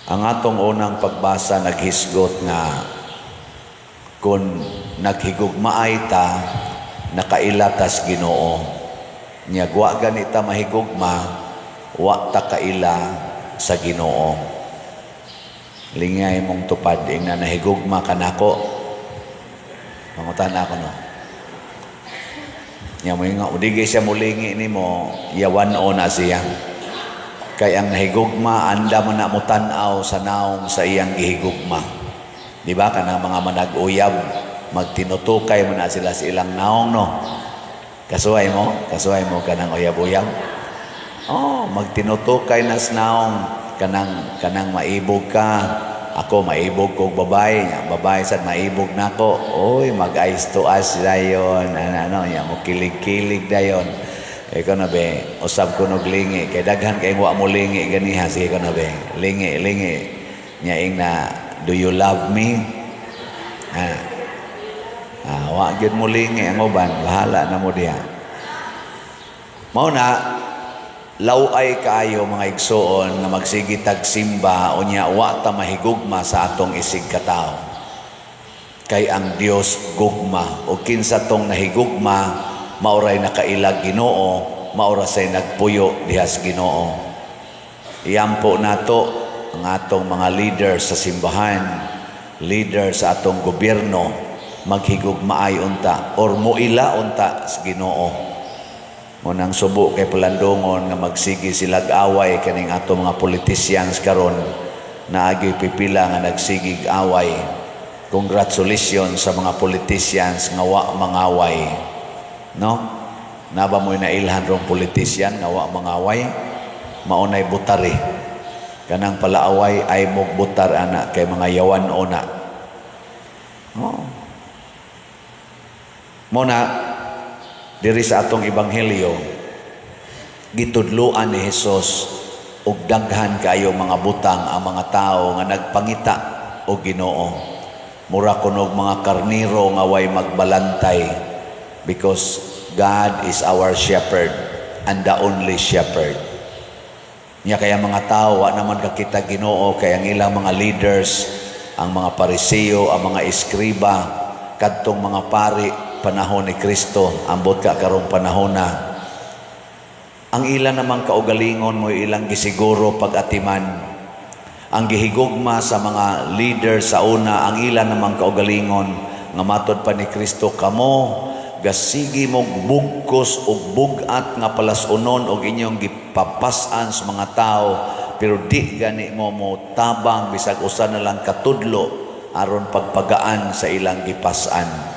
Ang atong unang pagbasa naghisgot nga kung naghigugmaay ta, nakaila tas Ginoo. Nya wa gani ta mahigugma, wa ta kaila sa Ginoo. Lingay mong tupad, ingna, "Nahigugma ka nako?" Pangutana ko, no. Nya mo nga udige siya mulingi nimo, yawan o na siya. Kay ang nahigugma, anda man na mo tan-aw sa naong sa iyang gihigugma. Di ba kanang mga manag-uyab, magtinutukay man na sila sa ilang naong, no? Kasuway mo? Kasuway mo kanang uyab-uyab? Oh, magtinutukay na sa naong kanang maibog ka. Ako maibog kog babae, nya babae sad maibog nako. Oy, mag eyes to eyes dayon. Ano ano, nya mo kilig-kilig dayon. Ikaw na be, usab ko nog lingi kay daghan kay wa mo lingi ganiha. Sige ko na be. Lingi, lingi. Nya ingna, "Do you love me?" Ah. Ah, wa gyud mo lingi ang uban, bahala na mo diha. Mao na law-ay kaayo, mga igsuon, nga magsige tag simba unya wa ta mahigugma sa atong isig katawo. Kay ang Dios gugma, ug kinsa tong nahigugma maoray nakailag Ginoo, maora say nagpuyo diha sa Ginoo. Iampo nato ang atong mga leader sa simbahan, leader sa atong gobyerno, maghigugmaay unta or muila unta sa Ginoo. Mo nang subo kay palandungon nga magsige silag away kaning atong mga politicians karon, naagi pipila nga nagsigig away. Congratulations sa mga politicians nga wa mangaway. No? Naba mo'y nailhan rong politician nga wa mangaway? Maunay butari. Kanang palaaway ay mugbutar ana kay mga yawan ona. Oh. Mo na diri sa atong ebanghelyo, gitudloan ni Hesus og daghan kaayo mga butang ang mga tao nga nagpangita og Ginoo. Mura kunog mga karniro nga way magbalantay, because God is our shepherd and the only shepherd. Nya kaya mga tao wa naman kakita Ginoo kay ang ilang mga leaders, ang mga Pariseo, ang mga eskriba, kadtong mga pari panahon ni Kristo, ambot ka karong panahon na. Ang ilan namang kaugalingon mo ilang gisiguro pag-atiman. Ang gihigugma sa mga leader sa una, ang ilan namang kaugalingon nga matod pa ni Kristo, "Kamo gasigi mo bugkos og bug-at nga palasunon og inyong gipapas-an sa mga tao, pero di gani mo mo tabang bisag usa na lang katudlo aron pagpagaan sa ilang gipas-an."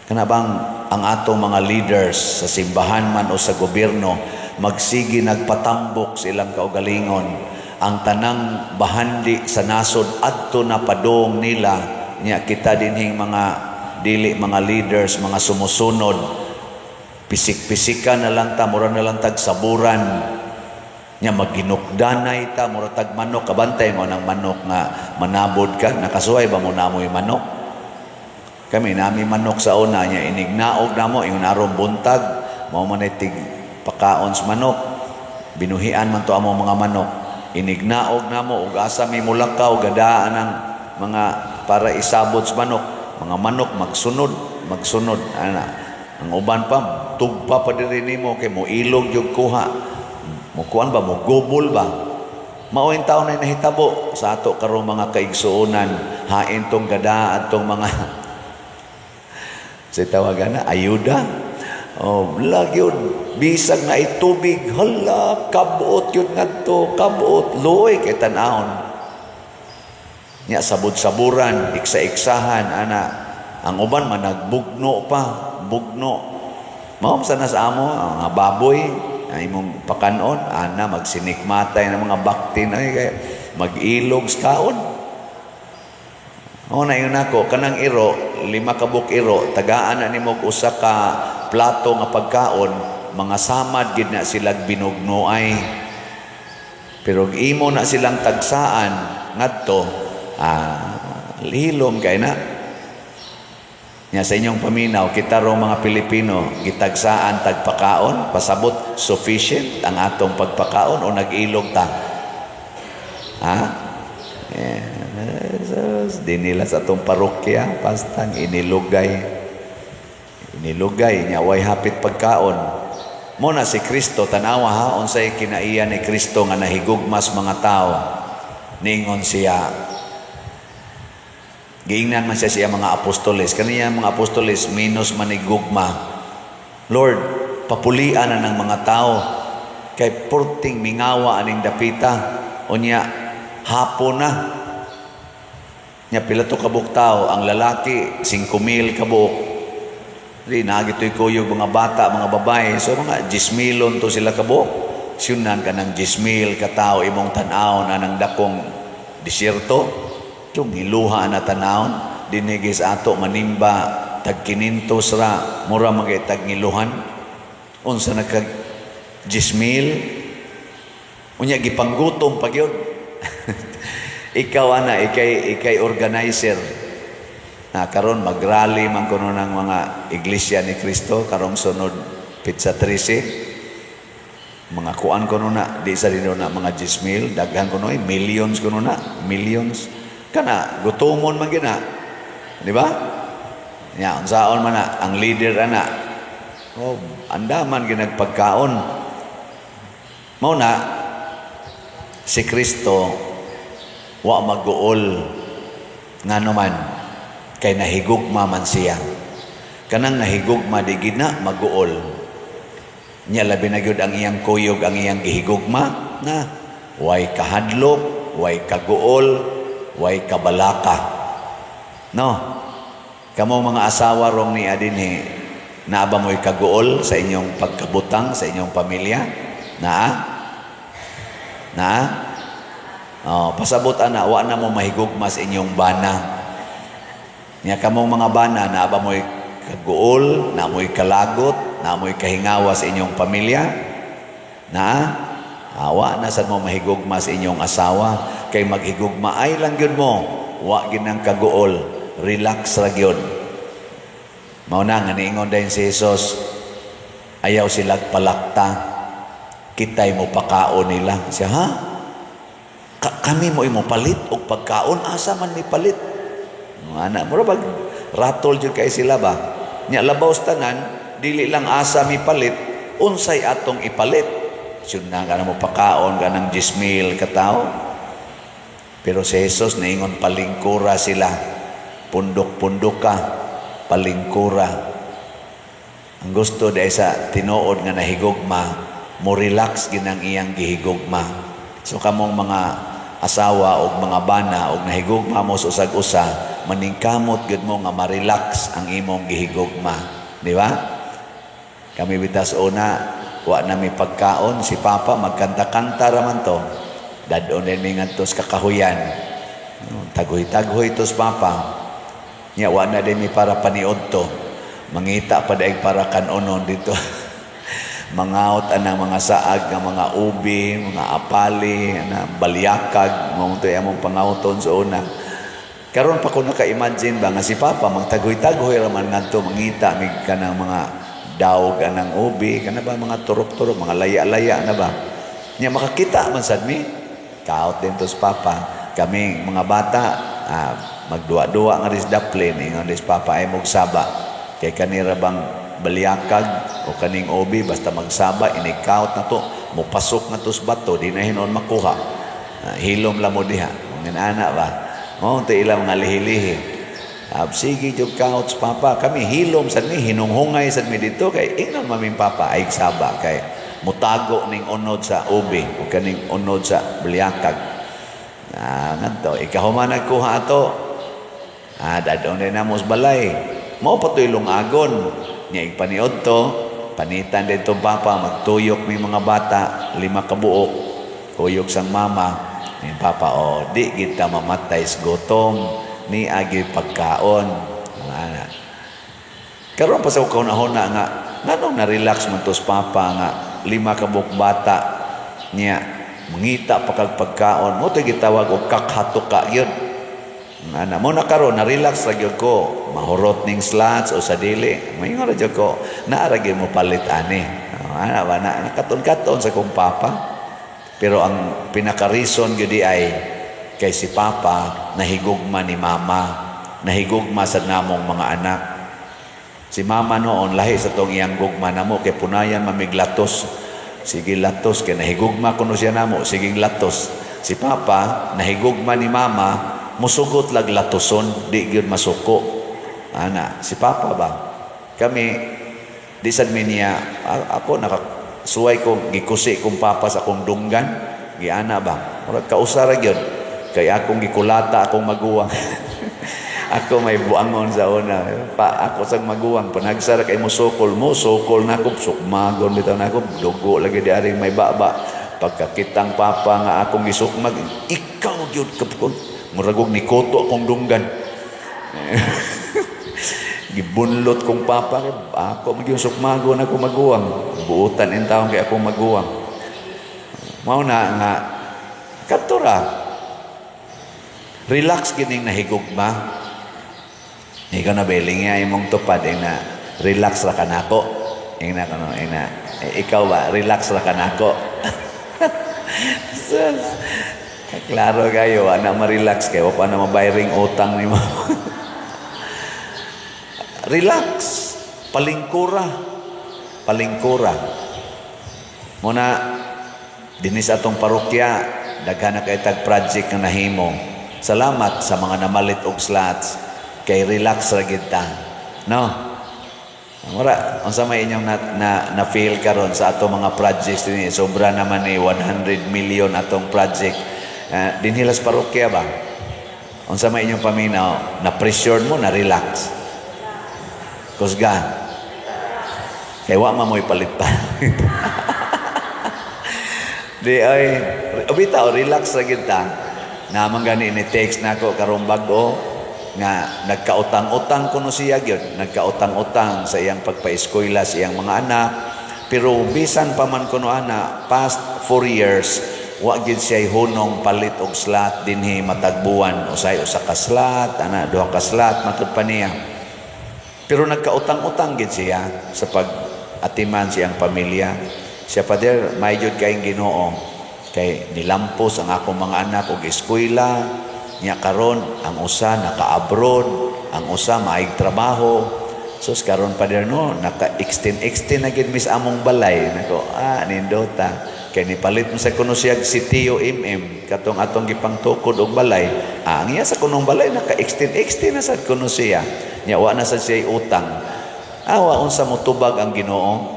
Kana bang ang atong mga leaders sa simbahan man o sa gobyerno magsige nagpatambok sa ilang kaugalingon, ang tanang bahandi sa nasod adto na padung nila. Nya kita dinhing mga dili mga leaders, mga sumusunod, pisik-pisika na lang ta, mura na lang tag saburan. Nya magginukdanay ta, mura tag manok. Kabantay mo ng manok nga manabod ka? Nakasuway ba mo namoy manok? Kami nami manok sa una. Nya inignaog namo ingon aron buntag mao man ay tig pakaon sa manok. Binuhian man to among mga manok. Inignaog namo ug asa mi mulakaw, gadaan ang mga para isabot sa manok. Mga manok magsunod, magsunod ana. Ang uban pa tugpa pa diri nimo kay mo ilog jud kuha. Mo kuan ba, mo gubol ba. Mao in taon na nahitabo sa ato karong mga kaigsuonan, hain tong gada atong mga sa tawagan na ayuda. Oh, lagi yun. Bisag na tubig, hala, kabuot yun ngadto, kabuot, luoy kay tan-awon. Nya sabod-saburan, iksa-iksahan, ana. Ang uban man nagbugno pa, bugno. Mao sa na sa amo, ang mga baboy, ang imong pakanon, ana, magsinikmatay ng mga bakti na kay mag-ilog sa kaon. O na yun ako, kanang iro, 5 ka buok iro, tagaan na nimo og usa ka plato nga pagkaon, mga samad gid na silag binugnoay. Pero og imo na silang tagsaan ngadto, hilom kay na. Nya sa inyong paminaw, kita ro mga Pilipino, gitagsaan tagpakaon, pasabot sufficient ang atong pagpakaon o nag-ilog ta? Ha? Eh, Jesus, di nila sa atong parokya, pastang inilugay. Inilugay niya, way hapit pagkaon. Mo na si Kristo, tanawa ha, unsay kinaiya ni Kristo nga nahigugmas mga tao. Ningon siya, giingnan man siya siya mga apostoles. Kaniya mga apostoles, minus manigugma. "Lord, papulian na ng mga tao. Kay purting mingawa aning dapita. Unya, hapon na." Nya pila to kabuok tao, ang lalaki, 5,000 kabuok. Di, nagito'y kuyog mga bata, mga babae. So mga 10,000 to sila kabuok. Siyunan ka ng 10,000 katao imong tan-awon anang dakong disyerto. Yung hiluha na tanawon, dinigis ato manimba, tag 500 ra, mura magay tag ngiluhan. Unsa na kag 10,000? Unya gipanggutom pa gyud. Ikaw ana, ikay organizer. Na karon magrally man kuno ng mga Iglesia ni Cristo karong sunod petsa 13. Mga kuan kuno na, di sa dino na mga 10,000, daghan kuno eh, millions kuno na, millions. Kana gutomon man gina. Di ba? Nya unsaon man na ang leader ana. Oh, andaman ginagpagkaon. Mao na si Kristo wa maguol, ngano man kay nahigugma man siya. Kanang nahigugma, di gid na maguol. Nya labi na gyud ang iyang kuyog, ang iyang gihigugma na way kahadlok, way kaguol, way kabalaka. No? Kamo mga asawa rong ni adinhi, naa ba mo'y kaguol sa inyong pagkabutang sa inyong pamilya? Naa? Naa? Oh, pasabot ana, wa na mo mahigugma sa inyong bana. Nya kamong mga bana, naa ba mo'y kaguol, naa mo'y kalagot, naa mo'y kahingawa sa inyong pamilya? Naa? Awa na sad mo mahigugma sa inyong asawa kay maghigugma ay lang gyud mo, wa gyud nang kaguol, relax ra gyud. Mao na nga niingon dayon si Jesus, ayaw sila palakta, kitay mo pakaon nila. Siya, "Ha? Kami mo imo palit og pagkaon? Asa man mi palit?" Mga ana, mura bag ratol jud kay sila ba. Nya labaw sa tanan, dili lang asa mi palit, unsay atong ipalit? Siyun na ka na mo pakaon ka ng 10,000 katao. Pero si Jesus niingon, palingkura sila. Pundok-pundok ka, palingkura. Ang gusto dahil sa tinuod nga nahigugma, mo relax ginang iyang gihigugma. So kamong mga asawa o mga bana og nahigugma mo sa usag-usa, maningkamot gyud mo nga ma-relax ang imong gihigugma. Di ba? Kami bitas una, wa na mi pagkaon, si Papa magkanta-kanta raman to. Dadon din mi ngadto sa kakahuyan. Taghoy-taghoy to sa Papa. Nya wa na din mi para paniod to. Mangita pa daig para kanonon dito. Mangaot anang mga saag nga mga ubi, mga apali, ana balyakag, mao to among pangauton sa una. Karon pa ko naka-imagine ba nga si Papa magtagoy-tagoy ra man ngadto, mangita mig kanang mga dawg anang ubi, kana ba mga turok-turok, mga laya-laya na ba. Nya makakita man sad mi. Kaot din to sa Papa. Kami mga bata, magduwa-duwa nga ris daplin, ingon dis Papa ay saba. Kay kanira bang balyakag o kaning ubi, basta magsaba, inikaot na to, mupasok na to sa bato, di na hinon makuha. Ah, hilom lang mo diha. Mga ana ba? Mao to ilang mga lihi-lihi. Ah, sige jud kaot sa Papa. Kami hilom sad mi, hinunghungay sad mi dito kay ingnon maming Papa ay saba kay mutago ning unod sa ubi o kaning unod sa balyakag. Ah, ngadto ikahuman nagkuha ato. Ah, dadon din namo sa balay. Mao pa to'y lungagon. Nya igpaniod to, panitan din tong Papa, magtuyok mi mga bata, lima ka buok. Kuyog sang mama. Ni Papa, "Oh, di kita mamatay sa gutom, ni agi pagkaon." Mga ana. Karon pa sa kahuna nga nganong na-relax man to sa Papa nga lima ka buok bata niya mangita pa kag pagkaon mo to gitawag og kakhatuka gyud. Ana mo na karon na-relax ra gyud ko, mahurot ning slots o sa dili, maingon ra gyud ko, naa ra gyud mo palit ani. Oh, ana ba na nakaton-katon sa kong papa. Pero ang pinaka-reason gyud di ay Kay si Papa nahigugma ni Mama, nahigugma sa namong mga anak. Si Mama noon lahi sa tong iyang gugma namo kay punayan mamiglatos. Sige latos kay nahigugma kuno siya namo, sige latos. Si Papa nahigugma ni Mama, musugot lag latoson, di gyud masuko. Ana, si Papa ba? Kami di sad mi niya ako nakasuway ko gikusi kong papa sa akong dunggan, giana ba? Murag kausa ra gyud. Kay akong gikulata akong maguwang. Ako may buangon sa una. Pa ako sa maguwang panagsara kay mo sukol na ako, sukmagon bitaw na ako, dugo lagi di aring may baba. Pagkakitang papa nga akong gisukmag, ikaw gyud kapkon. Murag og nikuto akong dunggan. Gibunlot kong papa kay ako magyung sukmagon ako maguwang. Buutan in taon kay akong maguwang. Mao na nga katura. Relax gining nahigugma. Ikaw na beling nga imong tupad eh na relax ra ka nako. Ing na kuno ing na eh, ikaw ba relax ra ka nako? Sus. Klaro kayo, ana ma-relax kayo, pa na mabayaring utang nimo. Relax, palingkura, palingkura. Muna, dinis atong parokya, daghan na kay tag project nga nahimo. Salamat sa mga namalit og slots kay relax ra gid ta. No? Mura, unsa may inyong na feel karon sa ato mga projects dinhi? Sobra naman ni 100 million atong project. Dinhi las parokya ba? Unsa may inyong paminaw? Na pressure mo, na relax? Kusga. Kay wa man mo'y palit pa. Di ay, bitaw, relax ra gid ta. Naman gani ni text nako karong bag-o nga nagkautang-utang kuno siya gyud, nagkautang-utang sa iyang pagpaeskwela sa iyang mga anak. Pero bisan pa man kuno ana, past 4 years wa gyud siya hunong palit og slot dinhi matag buwan, usay usa ka slot, ana duha ka slot matud pa niya. Pero nagkautang-utang gid siya sa pag-atiman siyang pamilya. Siya, "Father, may jud kayong Ginoo. Kay nilampos ang akong mga anak og eskwela, nya karon ang usa naka-abroad, ang usa maayog trabaho. Sus karon, Father, no, naka-extend extend na gid mis among balay." Nako, ah, nindota. Kay nipalit mo sa kuno siya si Tio MM katong atong gipangtukod og balay. Ah, ang iya sa kunong balay naka-extend extend na sad kuno siya. Nya wa na sad siya utang. Awa unsa mo tubag ang Ginoo?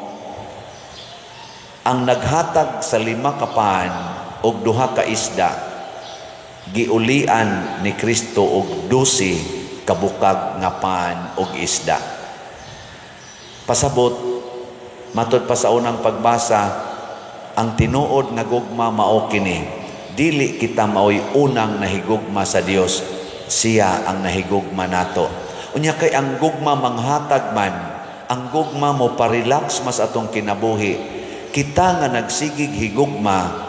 Ang naghatag sa lima ka pan og duha ka isda, giulian ni Kristo og 12 kabukag nga pan og isda. Pasabot, matod pa sa unang pagbasa, ang tinuod nga gugma mao kini. Dili kita maoy unang nahigugma sa Dios, siya ang nahigugma nato. Unya kay ang gugma manghatag man, ang gugma mo parelax mas atong kinabuhi. Kita nga nagsigig higugma,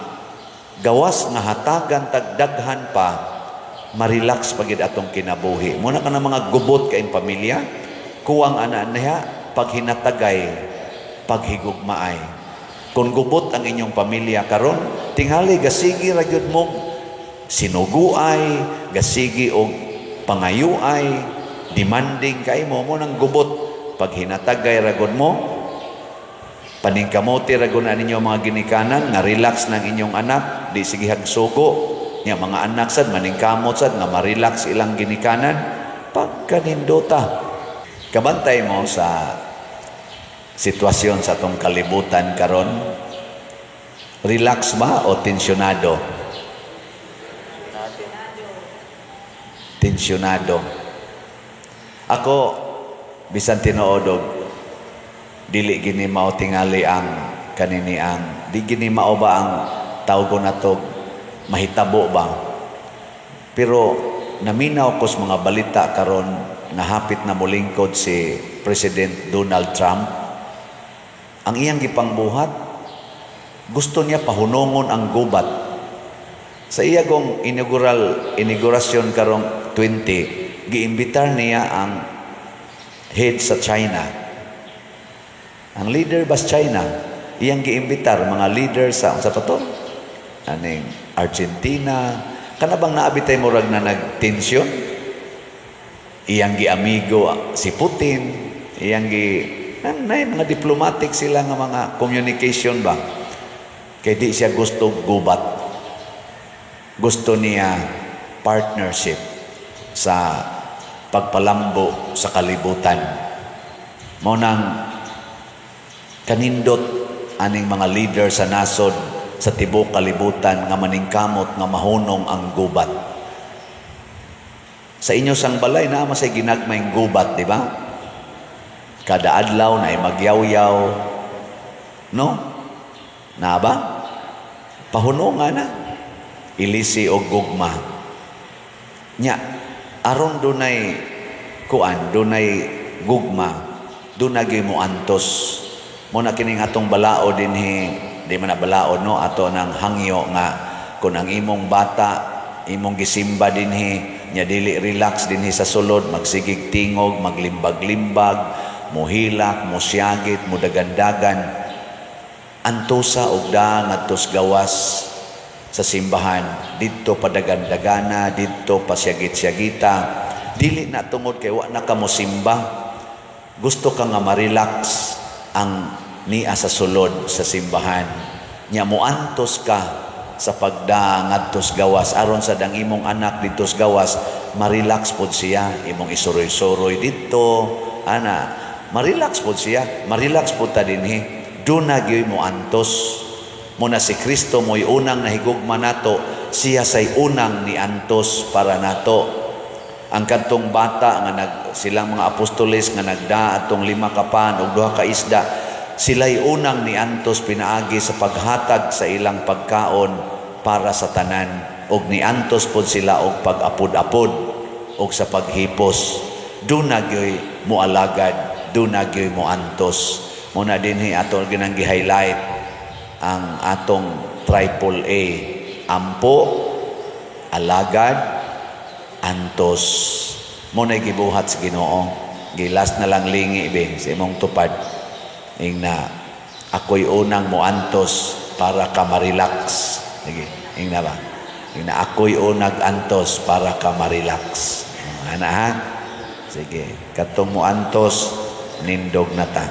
gawas nga hatagan tagdaghan pa, marelax pagid atong kinabuhi. Muna ka na mga gubot kay pamilya, kuwang ana niya paghinatagay, paghigugmaay. Kung gubot ang inyong pamilya karon, tingali gasigi ra gyud mo sinuguay, gasigi og pangayuay, demanding kay mo mo nang gubot. Paghinatagay ra gud mo, paningkamuti ra gud na ninyo mga ginikanan nga relax ng inyong anak, di sige hagsugo. Nya mga anak sad maningkamot sad nga ma-relax ilang ginikanan pagkanindota. Kabantay mo sa sitwasyon sa atong kalibutan karon, relax ba o tensyonado? Tensyonado. Ako, bisan tinuod og dili gini mao tingali ang kanini ang di gini mao ba ang tawgon nato mahitabo ba, pero naminaw ko sa mga balita karon nga hapit na molingkod si President Donald Trump. Ang iyang gipangbuhat, gusto niya pahunongon ang gubat. Sa iya kong inaugurasyon karong 20, giimbitar niya ang head sa China, ang leader bas China. Iyang giimbitar mga leader sa pa to aning Argentina, Kana bang naa bitay murag na nagtensyon? Iyang giamigo si Putin, iyang gi na mga diplomatic sila nga mga communication ba? Kay di siya gusto gubat. Gusto niya partnership sa pagpalambo sa kalibutan. Mao nang kanindot aning mga leader sa nasod sa tibuok kalibutan nga maningkamot nga mahunong ang gubat. Sa inyo sang balay naa man say ginagmayng gubat, di ba? Kada adlaw na magyawyaw. No? Na ba? Pahunonga na. Ilisi og gugma. Nya, aron dunay kuan, dunay gugma, dunay gyud mo antos. Mao na kining atong balaod dinhi, di man na balaod, no, ato nang hangyo nga kung ang imong bata imong gisimba dinhi nya dili relax dinhi sa sulod, magsigig tingog, maglimbag-limbag, muhilak, musyagit, mudagandagan, antosa og daa ngadtos gawas sa simbahan. Didto padagandagana, didto pasyagit-syagita. Dili na tungod kay wa na ka mosimba, gusto ka nga ma-relax ang niya sa sulod sa simbahan. Nya moantos ka sa pagdaa ngadtos gawas aron sa dang imong anak didto sa gawas ma-relax pod siya. Imong isuroy-suroy didto ana, ma-relax pod siya, ma-relax pod ta dinhi. Duna gyud mo antos. Mao na si Kristo mo'y unang nahigugma nato, siya say unang niantos para nato. Ang kadtong bata nga nag silang mga apostoles nga nagdaa atong lima ka pan ug duha ka isda, sila'y unang niantos pinaagi sa paghatag sa ilang pagkaon para sa tanan, ug niantos pod sila og pag-apod-apod ug sa paghipos. Duna gyoy moalagad, duna gyoy moantos. Mao na dinhi ato ginang gi-highlight ang atong triple A: ampo, alagad, antos. Mao na gibuhat sa Ginoo. Gilas na lang lingi be sa imong tupad. Ingna, "Ako'y unang moantos para ka ma-relax." Sige, ingna ba? Ingna, "Ako'y unag antos para ka ma-relax." Ana ha? Sige, katong moantos, nindog na ta.